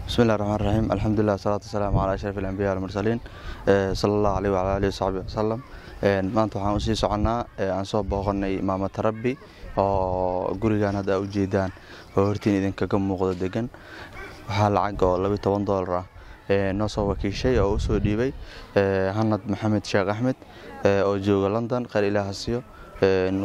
بسم الله الرحمن الرحيم، الحمد لله والصلاة والسلام على أشرف الأنبياء والمرسلين، صلى الله عليه وعلى آله وصحبه وسلم. Maanta waxaan usii soconnaa, aan soo booqanay Maama Tarabi oo gurigan hadda u jeedaan oo hortiin idinkaga muuqdo degan. Waxaa lacag oo $12 ah noo soo wakiishay oo usoo dhiibay Hanad Maxamed Sheekh Axmed oo jooga London. Khayr Ilaah ha siiyo.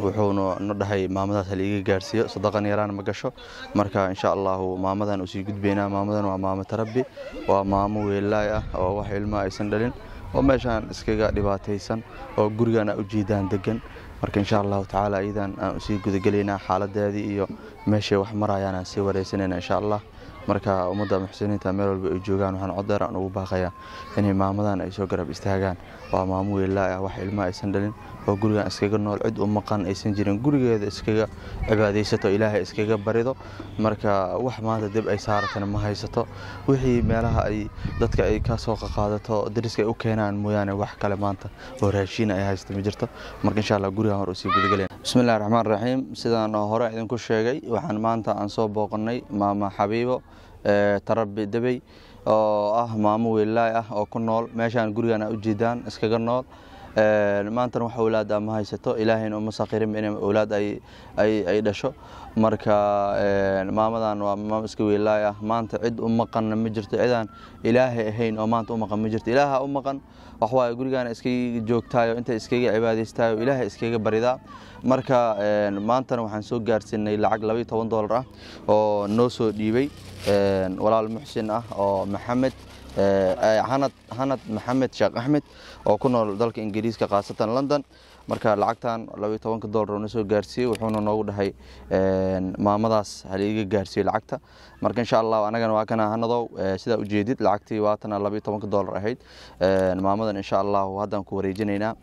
Wuxuuna na dhahay maamadaas haliiga gaarsiiyo, sadaqan yaraan ma gasho. Marka insha Allahu maamadan usii gudbaynaa. Maamadan waa Maama Tarabi, waa maamo weelaay ah oo wax ilmo aysan dhalin oo meeshaan iskaga dhibaataysan oo gurigan aa ujeedaan degan. Marka insha Allahu tacaala iyadan aan usii gudagelaynaa, xaaladeedii iyo meeshay wax marayaan aan sii wareysanayna insha Allah. Marka ummadda muxsiniinta meel walba ay joogaan waxaan cod dheer aan ugu baaqayaa inay maamadan ay soo garab istaagaan. Waa maamo weelaay ah, wax ilmo aysan dhalin oo gurigan iskaga nool, cid u maqan aysan jirin, gurigeeda iskaga cibaadaysato, Ilaahay iskaga barido. Marka wax maanta dib ay saaratana ma haysato, wixii meelaha ay dadka ay ka soo qaqaadato, dariska ay u keenaan mooyaane, wax kale maanta oo raashin ay haysato ma jirto. Marka insha Allah gurigan hor usii gudagaleen. Bismillahi raxmaan raxiim. Sidaan oo hore idinku sheegay, waxaan maanta aan soo booqanay Maama Xabiibo Tarabi Debey oo ah maamo weelaay ah oo ku nool meeshaan gurigan aa ujeedaan iskaga nool. Maantana wax awlaad ah ma haysato, Ilaahayna uma saqirin in awlaad ay dhasho. Marka maamadan waa maamo iska weelaay ah, maanta cid u maqanna ma jirto, cidaan Ilaahay ahayn oo maanta u maqan ma jirto, Ilaaha u maqan. Wax waaye gurigaan iskaga joogtaayo, inta iskaga cibaadaystaayo, Ilaahay iskaga baridaa. Marka maantana waxaan soo gaarsiinay lacag $12 ah oo noo soo dhiibay walaal muxsin ah oo Maxamed Hanad Maxamed Sheekh Axmed oo ku nool dalka Ingiriiska, khaasatan London. Marka lacagtan $12 oo na soo gaarsiiyey, wuxuuna noogu dhahay maamadaas haliiga gaarsiiyo lacagta. Marka insha Allah anagana waa kana Hanadow, sidaa ujeedid lacagtii waatana $12 ahayd. Maamadan insha Allah haddaan ku wareejinaynaa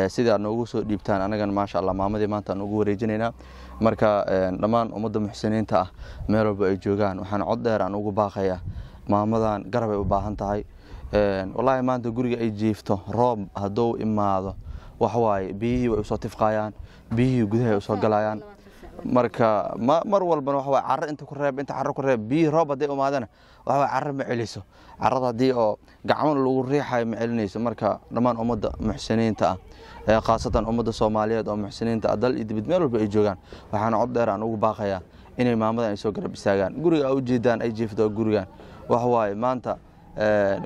sidaa noogu soo dhiibtaan. Anagana maasha Allah maamadii maanta aan ugu wareejinaynaa. Marka dhammaan ummadda muxsiniinta ah meel walba ay joogaan waxaan cod dheer aan ugu baaqayaa, maamadan garab ay u baahan tahay. Wallaahi maanta guriga ay jiifto roob hadduu imaado, wax waaye biyihii way usoo tifqayaan, biyihii gudaha ay usoo galayaan. Marka mar walbana wax waaye carro inta ku reeb, inta carro ku reeb. Biyihii roob hadday imaadana, wax waaye carro ma celiso, carrada haddii oo gacmo lagu riixayo ma celinayso. Marka dhammaan ummadda muxsiniinta ah ee khaasatan ummadda Soomaaliyeed oo muxsiniinta ah dal iyo dibad meel walba ay joogaan waxaan cod dheer aan ugu baaqayaa inay maamadan ay soo garab istaagaan. Guriga aa ujeedaan ay jiifto gurigan, wax waaye maanta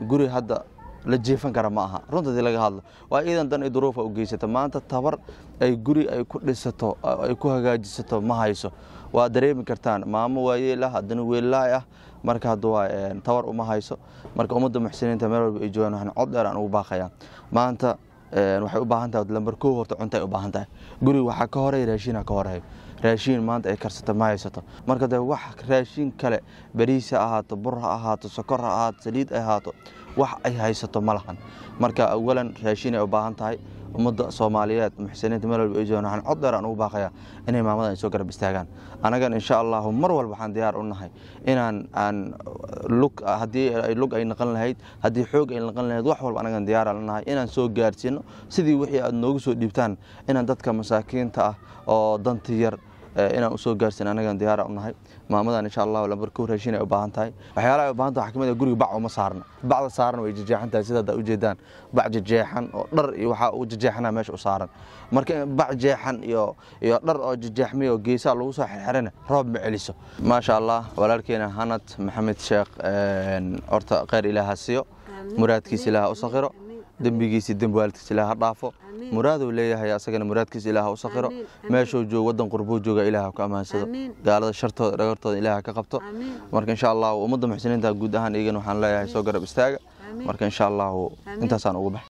guri hadda la jiifan kara ma aha. Runta hadii laga hadlo, waa iidan dan ay duruufa u geysata, maanta tabar ay guri ay ku dhisato, ay ku hagaajisato ma hayso. Waa dareemi kartaan, maamo waayeel ah, haddana weellaay ah. Marka hadda waa tabar uma hayso. Marka ummadda muxsiniinta meel walba ay joogaan waxaan cod dheer aan ugu baaqayaa, maanta waxay u baahan tahay lambar 1 horta cunto ay u baahan tahay. Guriga waxaa ka horeeya raashinaa ka horeeyo, raashin maanta ay karsato ma haysato. Marka dee wax raashin kale, bariis ha ahaato, bur ha ahaato, sokor ha ahaato, saliid ay ahaato, wax ay haysato ma lahan. Marka awalan raashin ay u baahan tahay. Ummadda Soomaaliyeed muxsiniinta meel walba ay joogaan waxaan cod dheer aan ugu baaqayaa inay maamadan ay soo garab istaagaan. Anagan insha Allahu mar walba waxaan diyaar u nahay inaan aan lug, haddii ay lug ay naqan lahayd, haddii xoog ay naqan lahayd, wax walba anagan diyaar aan nahay inaan soo gaarsiino sidii wixii aad noogu soo dhiibtaan, inaan dadka masaakiinta ah oo danta yar inaan usoo gaarsiin anagan diyaar u nahay. Maamadan insha Allah lambar 1 raashin ay u baahan tahay. Waxyaalaha ay u baahan tahay waxaa kamid ah guriga bac uma saarna, bacda saaran way jejeexan tahay, sida hadda ujeedaan, bac jejeexan oo dhar iyo waxaa u jejeexana meesha u saaran. Marka bac jeexan iyo dhar oo jejeexmay oo geesaha lagu soo xirxirana roob ma celiso. Maasha Allah walaalkeena Hanad Maxamed Sheekh, horta khayr Ilaah ha siiyo, muraadkiisa Ilaah ha u sakhiro, dembigiisa dembi waalidkiisa Ilaah ha dhaafo. Muraaduu leeyahay, asagana muraadkiisa Ilaah ha u sakhiro. Meeshuu joogo waddan qurbuu jooga, Ilaah ha ku amaansado, gaalada shartooda dhagartooda Ilaah ha ka qabto. Marka insha Allah ummadda muxsiniinta guud ahaan iyagana waxaan leeyahay soo garab istaaga. Marka insha Allah intaasaan ugu baxay.